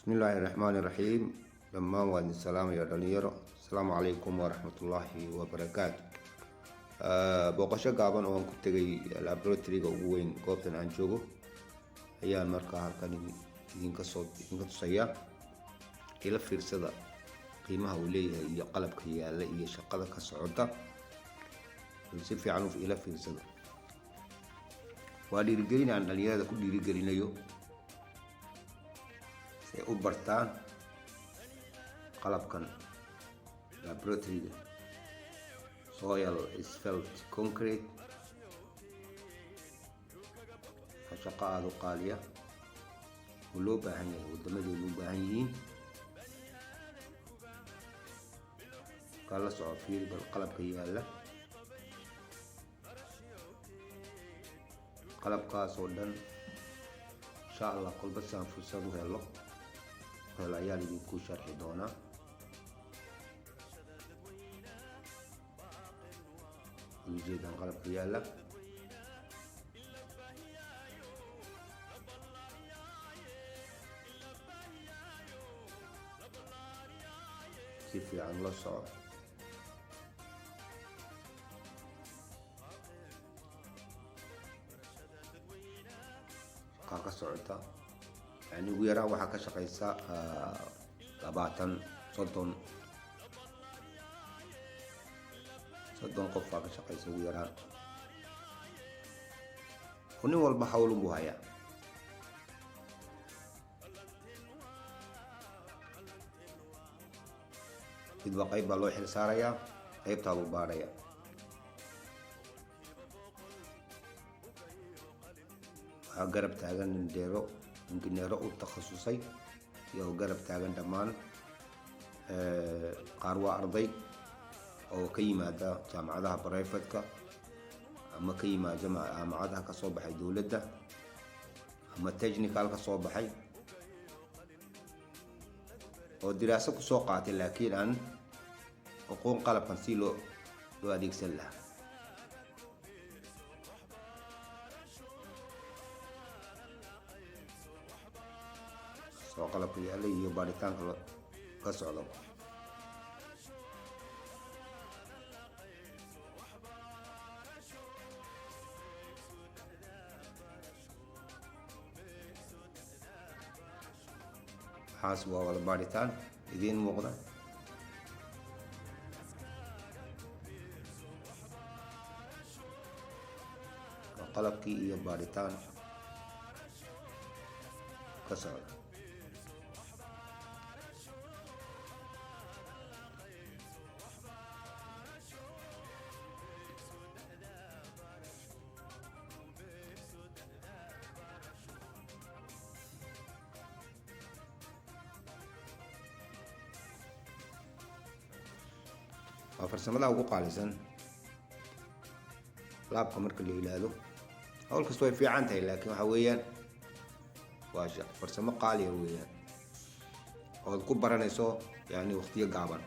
Bismillaahi raxmaani raxiim. Dhammaan waa idin salaamaya, dhalinyaro. Asalaamu calaykum waraxmatullaahi wabarakaatu. Booqasho gaaban oo aan ku tegay laboratoryga ugu weyn goobtan aan joogo ayaan markaa halkan idinka soo idinka tusayaa. Ila fiirsada qiimaha uu leeyahay iyo qalabka yaalla iyo shaqada ka socota. Si fiican ila fiirsada. Waa dhiirigelin aan dhalinyarada ku dhiirigelinayo si ay u bartaan qalabkan laboratoryga soil, asphalt, concrete. Waa shaqo aada u qaaliya oo loo baahan yahay, wadamadeenu u baahan yihiin. Kaa la soco, fiiri bal qalabka yaalla. Qalabkaas oo dhan, insha Allah, kolba saan fursad u helo ayaan idinku sharxi doonaa. Ujeedaan qalabka yaalla. Si fiican la soco. Shaqaa ka socota, yani ugu yaraan waxaa ka shaqeysa 20, 30 qof baa ka shaqeysa ugu yaraan, oo nin walba hawlun buu hayaa. Midba qayb baa loo xil saarayaa, qaybtaa buu baadhaya. Waxaa garab taagan nindeero injineero u takhasusay iyo garab taagan dhammaan. Qaar waa arday oo ka yimaada jaamacadaha privateka ama ka yimaada jaamacadaha kasoo baxay dowladda ama technical ka soo baxay oo diraaso kusoo qaatay, laakiin aan aqoon qalabkan si loo adeegsan lahaa. Soo qalabka yaalla iyo baaritaanka ka socdo. Waxaas waa wada baaritaan idiin muuqda. Waa qalabkii iyo baaritaan ka socda. Waa farsamada ugu qaalisan labka marka la yidhaahdo. Hawl kasta way fiican tahay, laakiin waxa weeyaan waa farsamo qaaliya weeyaan ood ku baranayso yani waqtiyo gaaban.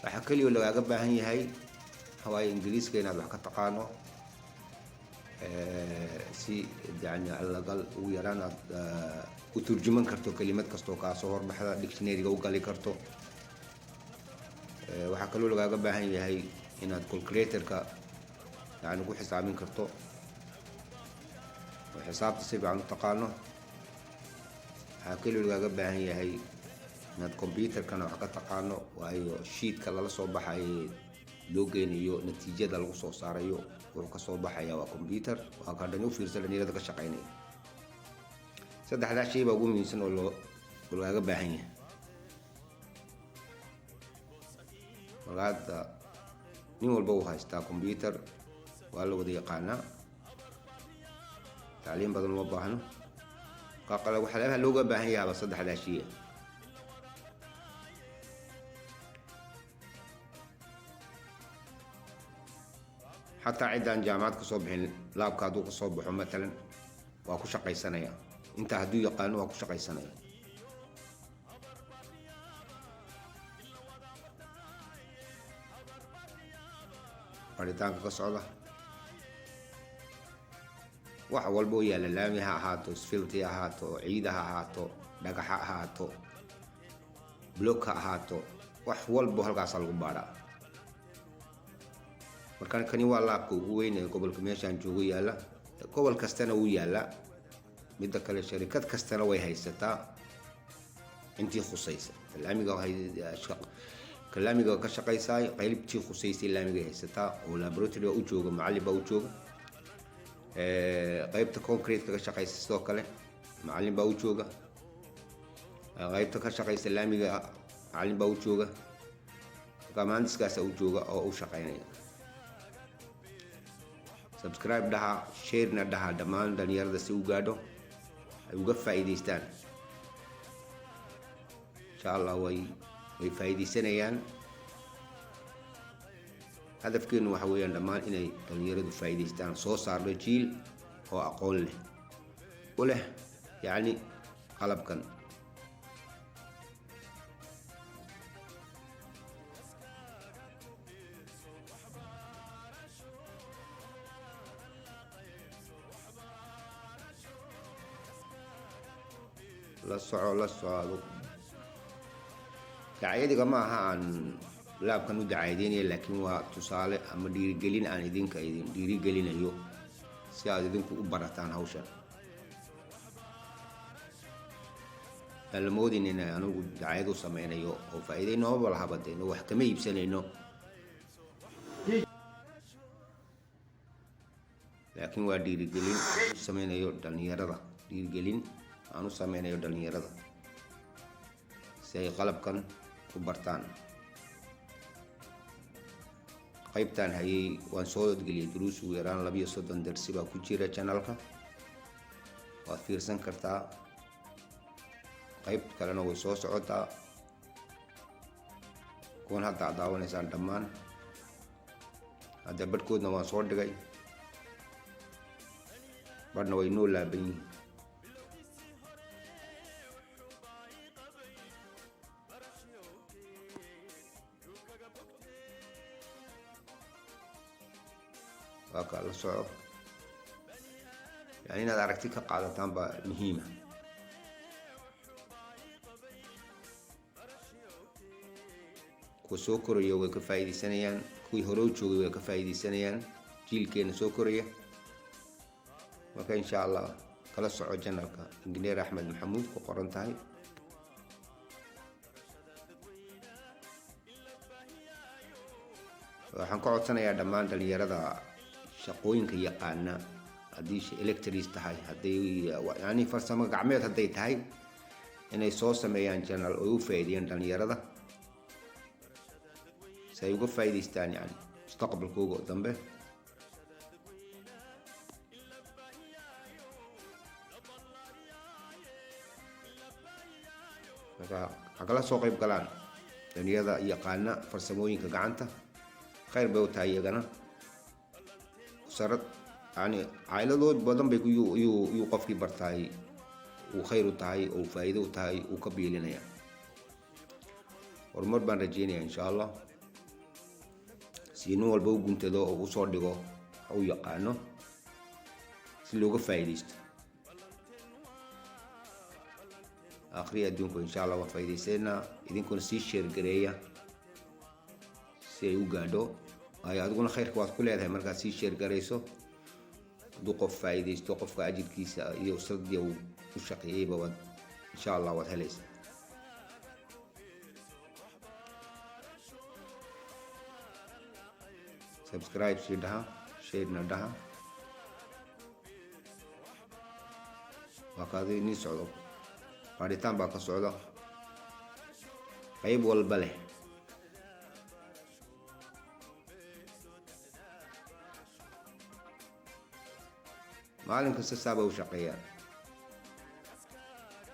Waxaa keliya lagaaga baahan yahay waxawaaye Ingiriiska inaad wax ka taqaano, si yani lagal ugu yaraan aad u turjuman karto kelimad kastoo kaa soo horbaxda, dictionaryga u gali karto. Waxaa kaloo lagaaga baahan yahay inaad calculatorka yani ku xisaabin karto oo xisaabta si fiican u taqaano. Waxaa kaloo lagaaga baahan yahay inaad computerkana wax ka taqaano, waayo sheetka lala soo baxayo, loo geynayo, natiijada lagu soo saarayo wuxuu kasoo baxaya waa computer. Waa kaa dhani. U fiirsa dhalinyarada ka shaqeynaya. Saddexdaa shay baa ugu muhiimsan oo loo lagaaga baahan yahay. Marka hadda nin walba uu haystaa computer, waa la wada yaqaanaa, tacliim badan uma baahno. Qaqale waxyaabaha looga baahan yahaaba saddexdaa shay. Xataa ciddaan jaamacad kasoo bixin, labka hadduu kasoo baxo matalan, waa ku shaqaysanaya. Intaa hadduu yaqaano, waa ku shaqaysanaya. Baaritaanka ka socda. Wax walba oo yaalla, laami ha ahaato, isfilti ha ahaato, ciida ha ahaato, dhagax ha ahaato, block ha ahaato, wax walbo halkaasaa lagu baadhaa. Marka kani waa lab-ka ugu weyn ee gobolka meeshaan joogo yaalla. Gobol kastana wuu yaallaa. Midda kale, sharikad kastana way haysataa intii khusaysa laamiga. Ka laamiga ka shaqaysaay, qaybtii khusaysay laamigay haysataa oo laboratory baa u jooga, macallin baa u jooga. Qaybta concrete ka shaqaysa sidoo kale macallin baa u jooga. Qaybta ka shaqaysa laamiga macallin baa u jooga. Marka muhandiskaasa u jooga oo u shaqaynaya. Subscribe dhaha, share-na dhaha dhammaan dhalinyarada si u gaadho, ay uga faa'iidaystaan. Insha Allah way faa'iidaysanayaan. Hadafkeenu waxa weeyaan dhammaan inay dhalinyaradu faa'iidaystaan, soo saarno jiil oo aqoon leh u leh, yacni qalabkan. La soco, la soco. Dacaayadiga ma aha aan lab-kan u dacaayadeynaya, laakiin waa tusaale ama dhiirigelin aan idinka idin dhiirigelinayo si aad idinku u barataan hawshan. Aan la moodin in anigu dacaayad u sameynayo oo faa'iiday noomaba lahaba dee, wax kama iibsanayno, laakiin waa dhiirigelin aan u sameynayo dhalinyarada, dhiirigelin aan u sameynayo dhalinyarada si ay qalabkan u bartaan. Qaybtaan hayay waan soo geliyay duruus, ugu yaraan 32 darsi baa ku jira channel-ka, waad fiirsan kartaa. Qayb kalena way soo socotaa. Kuwan hadda aad daawanaysaan dhammaan hadda barhkoodna waan soo dhigay, barhna way noo laaban yihiin. Waa kaa, la soco. Yani inaad aragti ka qaadataan baa muhiima. Kuwa soo koraya way ka faa'iidaysanayaan, kuwii hore u joogay way ka faa'iidaysanayaan, jiilkeena soo koraya. Marka insha Allah kala soco channel-ka Injineer Axmed Maxamuud ku qoran tahay. Waxaan ka codsanayaa dhammaan dhalinyarada shaqooyinka yaqaana, haddii electric tahay, hadday yani farsamo gacmeed hadday tahay, inay soo sameeyaan channel oo u faa'iideeyaan dhalinyarada si ay uga faa'iidaystaan, yani mustaqbalkooga oo dambe. Marka ha kala soo qayb galaan dhalinyarada yaqaana farsamooyinka gacanta, khayr bay u tahay iyagana. Usarad yani cailadood badan bay yuu qofkii bartaay uu khayr u tahay oo faa'iido u tahay, uu ka biilinaya. Horumar baan rajeynaya insha Allah, si nin walba u guntado oo usoo dhigo u yaqaano si looga faa'iidaysto akhriya adduunku. Insha Allah waan faa'iidaysanaa. Idinkuna sii share gareeya si ay u gaadho. Waayo, adiguna khayrka waad ku leedahay markaad sii share garayso. Hadduu qof faa'iidaysto, qofka ajirkiisa iyo usradii uu u shaqeeyeyba waad insha Allah waad helaysaa. Subscribe sii dhaha, share-na dhaha. Waa kaadi nin socdo, baadhitaan baa ka socda qayb walba leh. Maalin kasta saaba u shaqeeyaan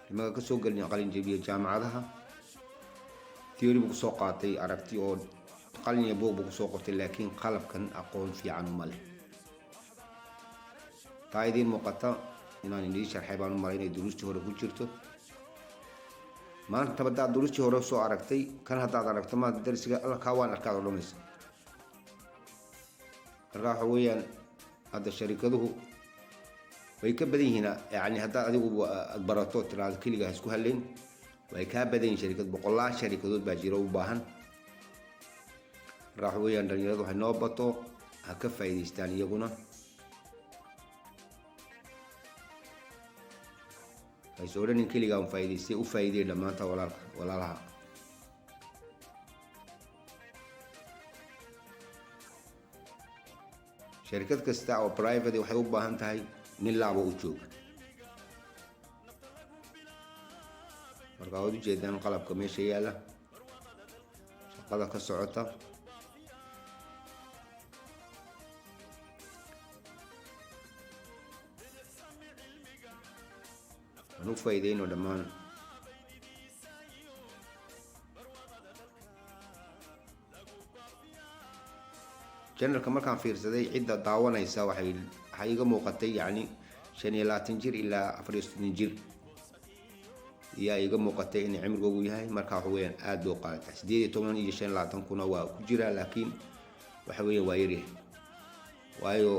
nimanka kasoo gelin qalin jebiya jaamacadaha. Theory buu kusoo qaatay, aragti oo qalin iyo buug buu kusoo qortay, laakiin qalabkan aqoon fiican uma leh. Taa idiin muuqata inaan idiin sharxay baan u malay inay duruustii hore ku jirto. Maanta haddaad duruustii hore soo aragtay, kan haddaad aragto maanta darsiga, alla kaa waan arkaad odhanaysa. Marka waxa weeyaan hadda sharikaduhu Way ka badan yihiin. Yani haddaad adigu aad barato, tiraado keligaa isku halleyn, way kaa badan yihiin. Sharikad, boqolaal sharikadood baa jira u baahan. Marka waxa weeyaan, dhalinyaradu waxay noo bato, ha ka faa'iidaystaan iyaguna. Hayse odhanin keligaa un faa'iidaystay, u faa'iidey dhammaanta walaalka, walaalaha. Sharikad kasta oo private waxay u baahan tahay nin lab u jooga. Marka waad ujeedaan qalabka meesha yaalla, shaqada ka socota. Aan u faa'iideyno dhammaan. Channelka markaan fiirsaday cidda daawanaysa, waxay iga muuqatay yacni 25 jir ilaa 34 jir ayaa iga muuqatay in cimrigoogu yahay. Marka waxa weeyaan aada loo qaadata. 18 iyo 25 kuna waa ku jiraa, laakiin waxa weeyaan waa yaryahay, waayo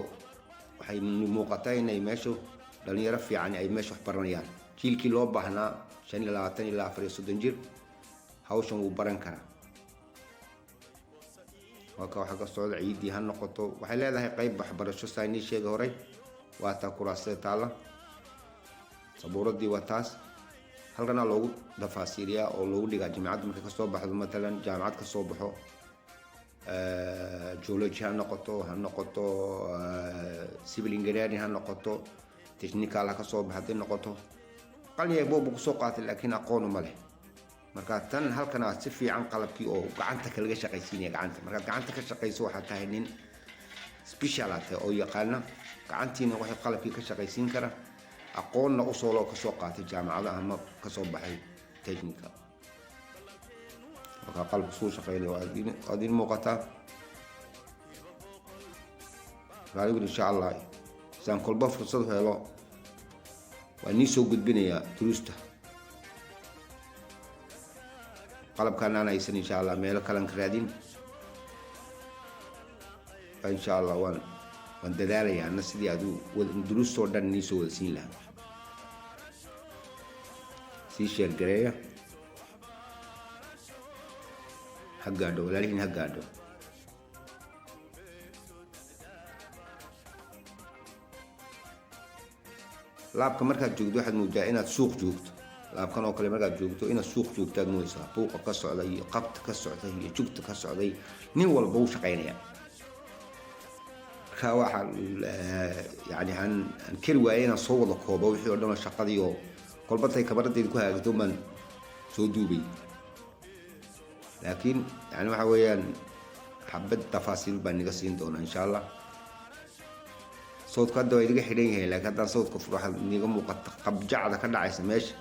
waxay muuqataa inay meeshu dhalinyaro fiican ay meesha wax baranayaan. Jiilkii loo baahnaa, 25 ilaa 34 jir, hawshan wuu baran karaa. Halka waxaa ka socda, ciiddii ha noqoto, waxay leedahay qayb waxbarasho. Saa inii sheegay horay, waa taa kuraasada taalla, sabuuradii waa taas. Halkanaa loogu tafaasiiriyaa oo loogu dhigaa. Jaamacadda markay kasoo baxdo, matalan jaamacad kasoo baxo, geology ha noqoto, ha noqoto civil engineering ha noqoto, technical ha kasoo bax hadday noqoto, qalin boobu kusoo qaatay, laakiin aqoon uma leh. Marka tan halkan aad si fiican qalabkii oo gacanta kalaga shaqaysiinaya. Gacanta markaad gacanta ka shaqayso, waxaad tahay nin special aad tahay oo yaqaana gacantiina waxay qalabkii ka shaqaysiin kara, aqoonna usoo loo kasoo qaatay jaamacada ama kasoo baxay technical. Marka qalabka suu shaqeynaya waa idin muuqataa. Marka anigu insha Allah saan kolba fursad helo waa nii soo gudbinayaa duruusta. Qalabkaan aan haysan, insha Allah meelo kalan ka raadin insha Allah. Waan dadaalayaa ana sidii aad duruustoo dhan nii soo wada siin lahaa. Sii share gareeya, ha gaadho walaalihiin, ha gaadho. Labka markaad joogto waxaad moodaa inaad suuq joogto. Labkan oo kale markaad joogto inaad suuq joogtaad moodaysaa. Buuqa ka socda iyo qabta ka socday iyo jugta ka socday, nin walba uu shaqaynaya. Marka waxaa yani aan kari waayay inaan soo wada koobo wixii oo dhan oo shaqadii oo kolbatay kabaradeyda ku hagaagto baan soo duubay. Laakiin yani waxa weeyaan xabad tafaasiil baan niga siin doonaa insha Allah. Sawdku hadda waa idiga xidhan yahay, laakiin haddaan sawdka furo waxaad niga muuqata qabjacda ka dhacaysa meesha.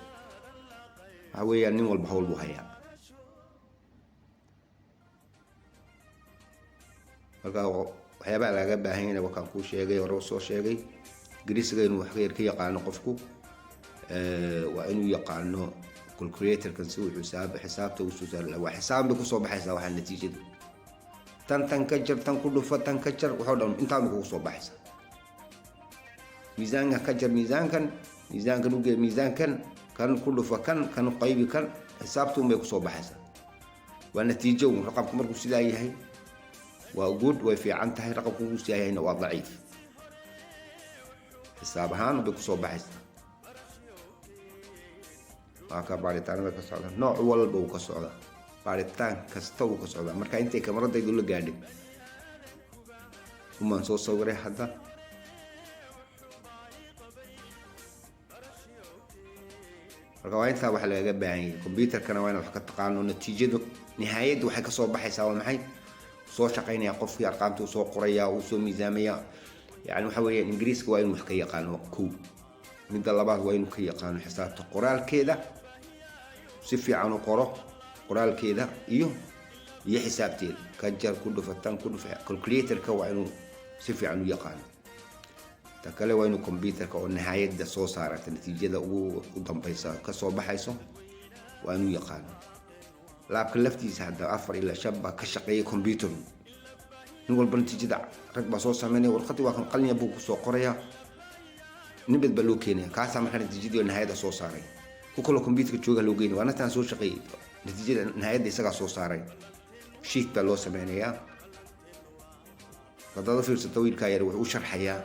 Waxa weeyaan nin walba hawl buu hayaa. Marka waxyaabaha lagaga baahan yahay wakaan kuu sheegay, hore soo sheegay. Ingiriisiga inuu wax yar ka yaqaano qofku, waa inuu yaqaano calculatorkan si uu xisaab xisaabta usoo saari lahaa. Waa xisaab bay kusoo baxaysaa. Waxaa natiijadu tan, tan ka jar, tan ku dhufa, tan ka jar, waxoo dhan intaan bay kugu soo baxaysaa. Miisaankan ka jar miisaankan, miisaankan ugee miisaankan, kan ku dhufa kan, kan qaybi kan, xisaabtuun bay kusoo baxaysaa. Waa natiijo. Raqamku markuu sidaa yahay waa good, way fiican tahay. Raqamku markuu sidaa yahayna waa daciif. Xisaab ahaan bay kusoo baxaysaa. Waa ka baaritaanada ka socda, nooc walba uu ka socdaa, baaritaan kasta uu ka socdaa. Marka intay kamaradaydu la gaadhay umaan soo sawiray hadda. Marka waa intaa waxa lagaga baahan yahay. Computerkana waa inaad wax ka taqaano. Natiijadu nihaayaddu waxay kasoo baxaysaa waa maxay? Soo shaqaynaya qofkii, arqaamta uu soo qoraya, uu soo miisaamaya. Yani waxa weeyaan Ingiriiska waa inuu wax ka yaqaano, kow. Midda labaad, waa inuu ka yaqaano xisaabta qoraalkeeda, si fiican u qoro qoraalkeeda iyo xisaabteeda. Ka jar, ku dhufatan, ku dhufa, calculatorka waa inuu si fiican u yaqaano. Ta kale waa inuu computerka oo nihaayadda soo saarata, natiijada ugu u dambaysa kasoo baxayso, waa inuu yaqaano. Labka laftiisa hadda afar ilaa shan baa ka shaqeeya computer. Nin walba natiijada rag baa soo sameynaya, warqadii waa kan, qalin buu kusoo qorayaa. Nibad baa loo keenaya, kaasaa markaa natiijadii nihayada soo saaray. Ku kaloo computerka jooga loo geynaya, waa nataan soo shaqeeyey, natiijada nihayadda isagaa soo saaray. Sheet baa loo sameynayaa. Haddaad u fiirsato, wiilkaa yar wuxuu u sharxayaa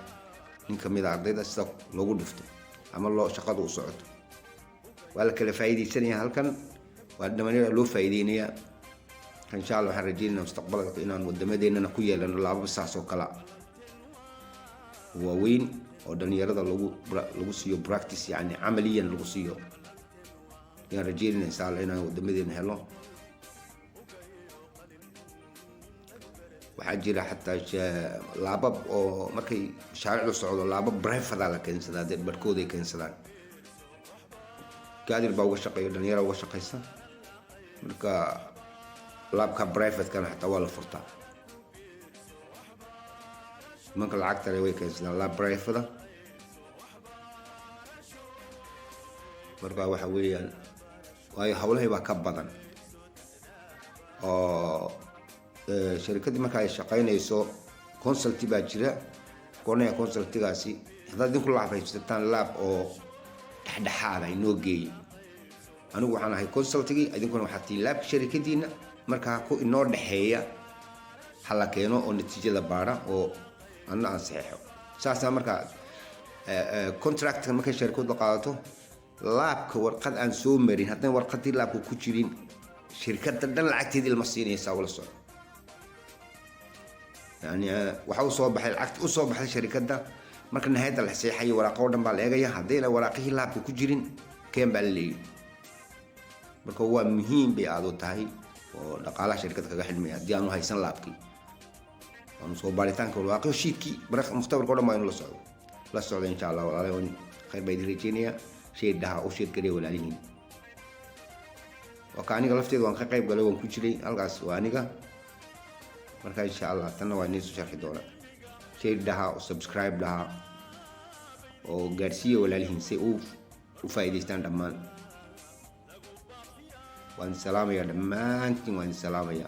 nin kamid a ardayda sida loogu dhufto ama loo shaqadu u socoto. Waa la kala faa'iidaysanaya halkan, waa dhalinyarada loo faa'iideynayaa. Insha Allah waxaan rajeynayna mustaqbalka inaan wadamadeenana ku yeelano laabab saas oo kala waaweyn oo dhalinyarada lagu siiyo practice, yani camaliyan lagu siiyo ayaan rajeynayna, insha Allah, inaan wadamadeena helo. Waxaa jira xataa laabab oo markay mashaariicdu socdo laabab private la keensadaa, dee barhkood ay keensadaan. Gaadir baa uga shaqeeya, dhalinyara uga shaqeysa. Marka laabka privatekana xataa waa la furtaa. Nimanka lacagta le way keensadaan laab private. Marka waxa weeyaan, waayo hawlahay baa ka badan oo sharikaddii marka ay shaqaynayso consulty baa jira koonaya. Consultigaasi haddaad idinku laab haysataan, laab oo dhexdhexaada inoo geeyo. Anigu waxaan ahay consultigii, idinkuna waxaad tihiin laabka sharikadiina. Markaa ku inoo dhexeeya ha la keeno oo natiijada baara oo anna aan saxeexo. Saasaa markaa contractka markay sharikadu qaadato laabka, warqad aan soo marin, haddana warqadii laabka ku jirin, shirkadda dhan lacagteedii lama siinaysaa. Wala soco, yani waxa u soo baxay, lacagta usoo baxday sharikadda, marka nihayadda la seexayo waraaqa oo dhan baa la eegaya. Haddayna waraaqihii laabka ku jirin, keen baa la leeyahy. Marka waa muhiim bay aad u tahay oo dhaqaalaha shirkadda kaga xidhmaya haddii aanu haysan laabkii aanu soo baaritaanka waraaqiyo shiidkii mukhtabarka o dhan baa inu la socdo, la socdo, insha Allah. Walaalahay, khayr baa idin rajeynayaa. Shay dhaha u share gariya walaalihiin. Waa ka aniga lafteeda waan ka qayb galay, waan ku jiray halkaas, waa aniga. Marka insha Allah tanna waa idiin soo sharxi doona. Share dhaha oo subscribe dhaha oo gaarsiiya walaalihiin si u faa'iidaystaan dhammaan. Waan salaamaya dhammaantiin, waan salaamaya.